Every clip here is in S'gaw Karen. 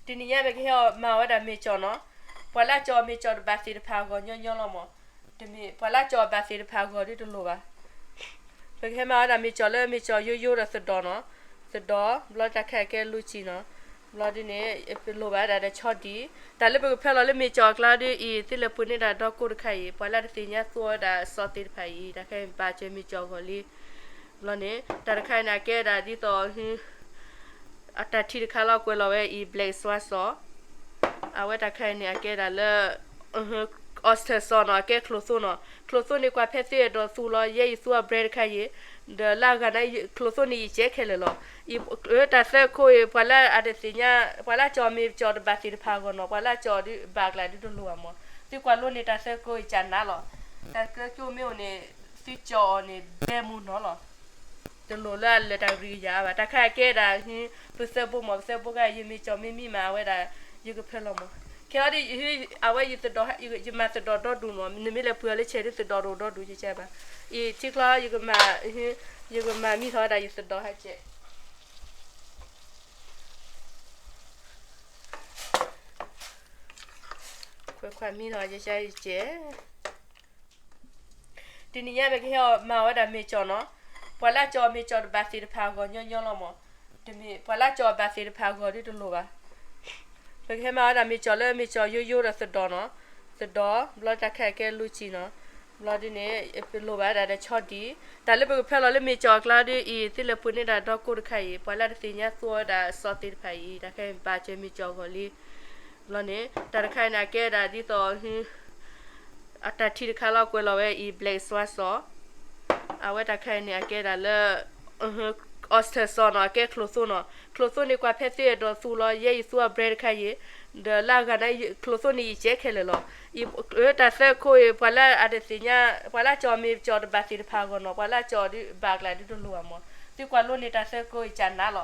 တနံၤညါမ့ၢ်ကဟဲအီၤမၤဝဲဒၣ်မ့ၤကၠီၣ်နီၤ, ပှၤလၢအကၠီၣ်မ့ၤကၠီၣ်တဘၣ်သ့ၣ်တဖၣ်အဂီၢ်ညီညီလီၤမး, တမ့ၢ်ပှၤလၢအကၠီၣ်ဘၣ်သ့ၣ်တဖၣ်အဂီၢ်ဒ်တလိၣ်ဘၣ်. ပကဟဲမၤဝဲဒၣ်မ့ၤကၠီၣ်လၢမ့ၤကၠီၣ်ယိယိဒီးသဒီၣ်နီၤ, သဒီၣ် ဘျီတၢ်ခါအံၤကဲလူစံၣ်နီၤ, ဘျီဒ်န့ၣ် ပလိၣ်ဘၣ်ဒၣ်ဒီးဆီဒံၣ်, တၢ်လၢပကဖၢလီၤလၢမ့ၤကၠီၣ်အကျါဒ်အံၤ သုလဲၤပှ့ၤန့ၢ်တၢ်ဒီကိၢ်တခါအံၤ ပှၤလၢတသ့ၣ်ညါသူဝဲဒၣ်စီသ့ၣ်တဖၣ်အံၤ တၢ်ခါအံၤဘၣ်ကၢၤမ့ၤကၠီၣ်အဂီၢ်လံ. ဘျီန့ၣ် တၢ်တခါအံၤန့ၣ် အကဲဒၣ်ဒ်သိး အတၢ်ထံတခါလီၤကွဲးလီၤဝဲအံၤ black soy sauce, အဝဲတၢ်ခါအံၤန့ၣ် အကဲဒၣ်လၢ oyster sauce နီၤ, အကဲချိၣ်သိနီၤ, ချိၣ်သိန့ၣ်ကွၢ်ဖဲသုအဲၣ်ဒိးသူလီၤ, ယဲယသူအ brand တခါအံၤ, ဒီးလၢအဂၤန့ၣ် ချိၣ်သိန့ၣ်ယကဲခဲလၢာ်လီၤ. အတၢ်သၢကိၢ်အံၤ ပှၤလၢအတသ့ၣ်ညါ ပှၤလၢအကၠီၣ်မ့ၤကၠီၣ်တဘၣ်သ့ၣ်တဖၣ်အဂီၢ်နီၤ, ပှၤလၢအကၠီၣ်ဒ်ဘၣ်အကျါဒ်တလိၣ်ဘၣ်မး, သုကွၢ်လိန့ၢ်တၢ်သၢကိၢ်အံၤကနးလီၤ. တၢ်သၢကိၢ်မ့ၢ်အိၣ်န့ၣ် သုကၠီၣ်အီၤန့ၣ် ဘဲမူနီၤလီၤ. တလိၣ်လၢအလၢာ်တၢ်ကရံကယၤဘၣ်. တၢ်ခါအံၤကဲဒၣ် ပသၢဘိမး ပသၢဘိခါအံၤ ယမ့ၤကၠီၣ်မ့ၢ်မံမး အဝဲဒၣ် ယကဖၢလီၤမး. ခဲအံၤဒ် အဝဲယသဒီၣ် ယမၤသဒီၣ်ဒီဒူၣ်မး, နမ့ၢ်လဲၤပှ့ၤအီၤလၢဆဲးဒ်သဒီၣ်တအိၣ်ဒီဒူၣ်ကကဘၣ်. အံၤထံချီ ယကမၤ ယကမၤမံထီၣ်ဝဲဒၣ်ယသဒီၣ်ဟဲကဲး ခွဲးခွါမံထီၣ်ယကဲးယကဲး. တနံၤညါမ့ၢ်ကဟဲအီၤမၤဝဲဒၣ်မ့ၤကၠီၣ်နီၤ, ပှၤလၢအကၠီၣ်မ့ၤကၠီၣ်တဘၣ်သ့ၣ်တဖၣ်အဂီၢ်ညီညီလီၤမး, တမ့ၢ်ပှၤလၢအကၠီၣ်ဘၣ်သ့ၣ်တဖၣ်အဂီၢ်ဒ်တလိၣ်ဘၣ်. ပကဟဲမၤဝဲဒၣ်မ့ၤကၠီၣ်လၢမ့ၤကၠီၣ်ယိယိဒီးသဒီၣ်နီၤ, သဒီၣ် ဘျီတၢ်ခါအံၤကဲလူစံၣ်နီၤ, ဘျီဒ်န့ၣ် ပလိၣ်ဘၣ်ဒၣ်ဒီးဆီဒံၣ်, တၢ်လၢပကဖၢလီၤလၢမ့ၤကၠီၣ်အကျါဒ်အံၤ သုလဲၤပှ့ၤန့ၢ်တၢ်ဒီကိၢ်တခါအံၤ ပှၤလၢတသ့ၣ်ညါသူဝဲဒၣ်စီသ့ၣ်တဖၣ်အံၤ တၢ်ခါအံၤဘၣ်ကၢၤမ့ၤကၠီၣ်အဂီၢ်လံ. ဘျီန့ၣ် တၢ်တခါအံၤန့ၣ် အကဲဒၣ်ဒ်သိး အတၢ်ထံတခါလီၤကွဲးလီၤဝဲအံၤ black soy sauce, အဝဲတၢ်ခါအံၤန့ၣ် အကဲဒၣ်လၢ oyster sauce နီၤ, အကဲချိၣ်သိနီၤ, ချိၣ်သိန့ၣ်ကွၢ်ဖဲသုအဲၣ်ဒိးသူလီၤ, ယဲယသူအ brand တခါအံၤ, ဒီးလၢအဂၤန့ၣ် ချိၣ်သိန့ၣ်ယကဲခဲလၢာ်လီၤ. အတၢ်သၢကိၢ်အံၤ ပှၤလၢအတသ့ၣ်ညါ ပှၤလၢအကၠီၣ်မ့ၤကၠီၣ်တဘၣ်သ့ၣ်တဖၣ်အဂီၢ်နီၤ, ပှၤလၢအကၠီၣ်ဒ်ဘၣ်အကျါဒ်တလိၣ်ဘၣ်မး, သုကွၢ်လိန့ၢ်တၢ်သၢကိၢ်အံၤကနးလီၤ.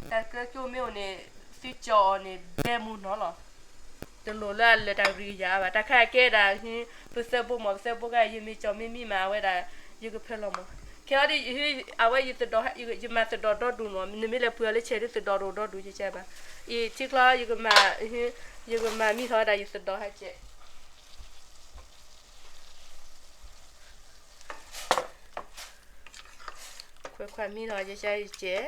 တၢ်သၢကိၢ်မ့ၢ်အိၣ်န့ၣ် သုကၠီၣ်အီၤန့ၣ် ဘဲမူနီၤလီၤ. တလိၣ်လၢအလၢာ်တၢ်ကရံကယၤဘၣ်. တၢ်ခါအံၤကဲဒၣ် ပသၢဘိမး ပသၢဘိခါအံၤ ယမ့ၤကၠီၣ်မ့ၢ်မံမး အဝဲဒၣ် ယကဖၢလီၤမး. ခဲအံၤဒ် အဝဲယသဒီၣ် ယမၤသဒီၣ်ဒီဒူၣ်နီၤ, နမ့ၢ်လဲၤပှ့ၤအီၤလၢဆဲးဒ်သဒီၣ်တအိၣ်ဒီဒူၣ်ကကဘၣ်. အံၤထံချီ ယကမၤ ယကမၤမံထီၣ်ဝဲဒၣ်ယသဒီၣ်ဟဲကဲး ခွဲးခွါမံထီၣ်ယကဲးယကဲး,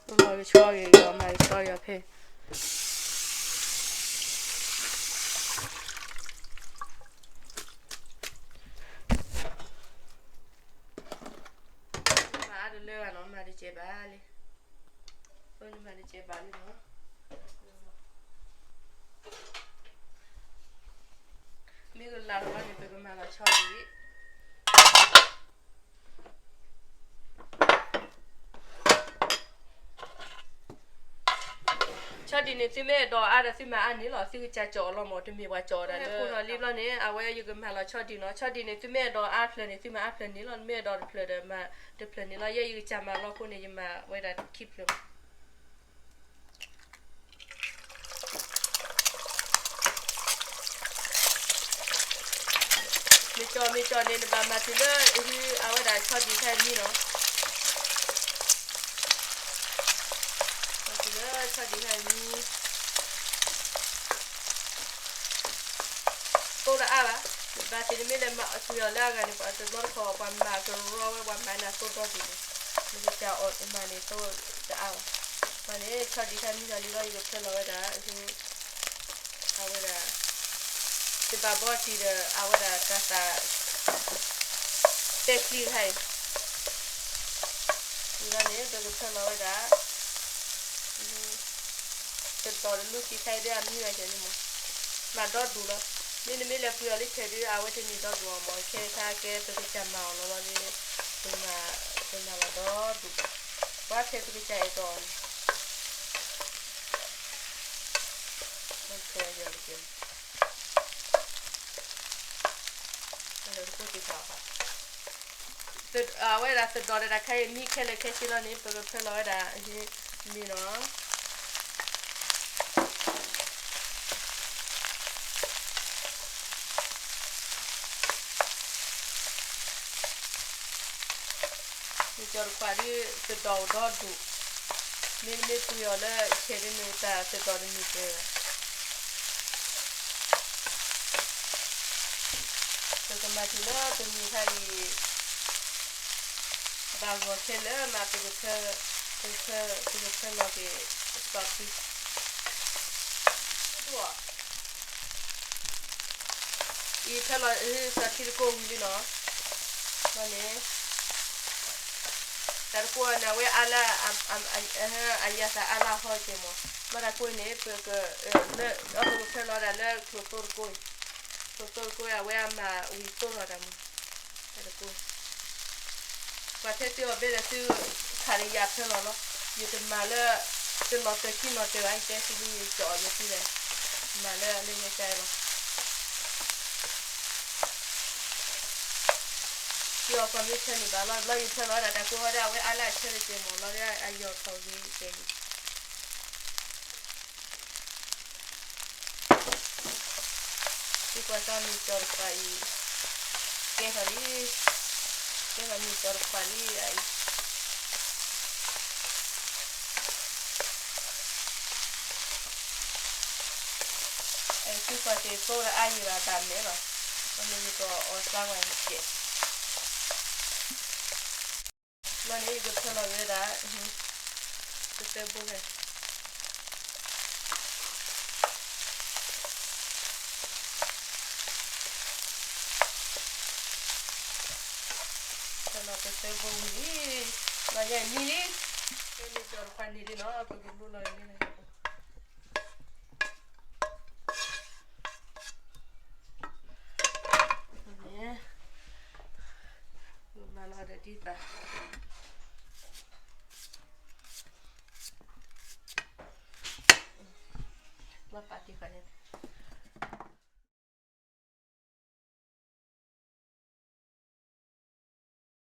မၤကဆှီက့ၤအီၤ မၤကဆှီက့ၤအီၤဖဲ မၤအါတလၢဘၣ်နီၤ, မၤတကဲးဘၣ်လံ, မၤတကဲးဘၣ်လံနီၤ. မ့ၢ်ကလၤလီၤန့ၣ် ပကမၤလီၤဆီဒံၣ် ဆီဒံၣ်န့ၣ် သုမ့ၢ်အဲၣ်ဒိးအါဒီးသုမၤအါန့ၣ်လီၤ, သုကစၢ်ကၠီၣ်အီၤလီၤမး, တမ့ၢ်ပှၤကၠီၣ်အီၤဒီးလၢ လီၤလံဘျီန့ၣ် အဝဲယကမၤလီၤဆီဒံၣ်နီၤ. ဆီဒံၣ်န့ၣ် သုမ့ၢ်အဲၣ်ဒိးအါတဖျၢၣ်န့ၣ် သုမၤအါတဖျၢၣ်န့ၣ်လီၤ, မ့ၢ်အဲၣ်ဒိးတဖျၢၣ်ဒီးမၤတဖျၢၣ်န့ၣ်လီၤ. ယဲယကစၢ်မၤလီၤအဃိန့ၣ် ယမၤဝဲဒၣ်ခံဖျၢၣ်မး. မ့ၢ်ကၠီၣ် မ့ၢ်ကၠီၣ်န့ၣ် နဘၣ်မၤတုၤလၢ အဝဲဒၣ်ဆီဒံၣ်ခါအံၤမံနီၤ, မၤတုၤလၢဆီဒံၣ်ခါအံၤမံ သိတအါဘၣ်, ဘၣ်သ့ၣ်နမ့ၢ်လဲၤမၤအီၤလၢအဂၤန့ၣ် ပှၤတဘျီတခီၣ် ပှၤမၤကရီဝဲ ပှၤမၤနၤသိဒီဒူၣ်န့ၣ်, နကစၢ်အီၣ်မၤန့ၣ်သိတအါဘၣ်. ဘၣ်န့ၣ် ဆီဒံၣ်ခါမံဒီးလံလီၤ ယကဖၢလီၤဝဲဒၣ် အဝဲဒၣ် တဘၣ်ဘီတံၢ်ဒီး အဝဲဒၣ်တၢ်သၣ် ပဲချံတခါအံၤ, လံလီၤန့ၣ် ပကဖၢလီၤဝဲဒၣ် သဒီၣ်တလူစံၣ်ခါအံၤဒီးအမံဘၣ်ကဲန့ၣ်မး, မၤဒီဒူၣ်လီၤ. မ့တမ့ၢ်လဲၤပှ့ၤအီၤလၢဆဲးဒီး အဝဲတန့ၢ်ဒီဒူၣ်အီၤမး, ခဲခါကဲပကစၢ်မၤအီၤလီၤလီၤန့ၣ်, ပမၤလီၤဒီဒူၣ်, ပှၤဖဲပကစၢ်အဲၣ်ဒိးအီၤန့ၣ် မ့ၢ်ဖဲယီၤတကဲး အဝဲဒၣ်သဒီၣ်ဒီးတၢ်ခါအံၤမံခဲလၢာ်ခဲဆ့လီၤန့ၣ် ပကဖၢလီၤဝဲဒၣ်မ့ၤနီၤ. မ့ၢ်ကၠီတခွါဒ်သဒီၣ်အိၣ်ဒီဒူၣ်, မ့တမ့ၢ်ပှ့ၤအီၤလၢဆဲးဒ်န့ၣ် တၢ်တဒီးတမံၤတဲဘၣ်. ပကမၤတုၤလၢတမံၤခါအံၤ ဘၣ်ဂီၤခဲလၢာ်မး ပကဖၢ, ပကဖၢ, ပကဖၢလီၤက့ၤ စီၤခံ အံၤဖၢလီၤစီၤခံတကိးဝံၤလံနီၤ. ဘၣ်န့ၣ် တၢ်တကိးန့ၣ် အဝဲအါလၢ အယၤသးအါလၢဟီက့ၤမး. ဘၣ်တၢ်ကိးအံၤန့ၣ် ပက, လၢ, ပကဖၢလီၤဒၣ်လၢထိၣ်သိတကိးအံၤ, ထိၣ်သိတကိးအံၤ အဝဲအမၤဝံၤသိထီၣ်တၢ်မး. တၢ်တကိး ပှၤထဲသုအီၤဘဲဒီးသုခးဒီးယၤဖၢလီၤလီၤ. ယတမၤလၢ တနီၤတၢၢ်ခံနီၤတၢၢ်ဘၣ် ယတဲသုလံ ယကၠီအီၤယဲသုလဲၣ်. မၤလၢလၢယကဲလီၤ. ယအီၤကီၢ်မ့ၢ်ဆၢန့ၣ်ဘၣ်လီၤ ဘျီယဖၢလီၤဒၣ်တၢ်ကိးဝဲဒၣ် အဝဲအါလၢအဆၢတကဲမးလီၤဒၣ်အယီၤထီၣ်ဂ့ၤကဲဂ့ၤ. သုကွၢ်စၢ်မ့ၤကၠီတခွးအံၤ ကဲထီၣ်လံ, ကဲထီၣ်မ့ၤကၠီတခွးလံအံၤ. သုကွၢ်စ့ၢ်ကီးအါယံၤဘၣ်တၢ်မဲာ်လီၤ. အမ့ၢ်ယကအီၣ်စါဝဲကဲး ဘျီန့ၣ် ယကဖၢလီၤဝဲဒၣ် ကသၢဘိန့ၣ်, ဖၢလီၤကသၢဘိဝံၤလံ, ဘျီညါအံၤနံၤလံ, မ့ၢ်ကၠီတခွးန့ၣ်လံနီၤ ပကလူလီၤန့ၣ် မၤလီၤဒီးဒ်သး, လီၤပာ်တံၢ်ဃာ်န့ၣ်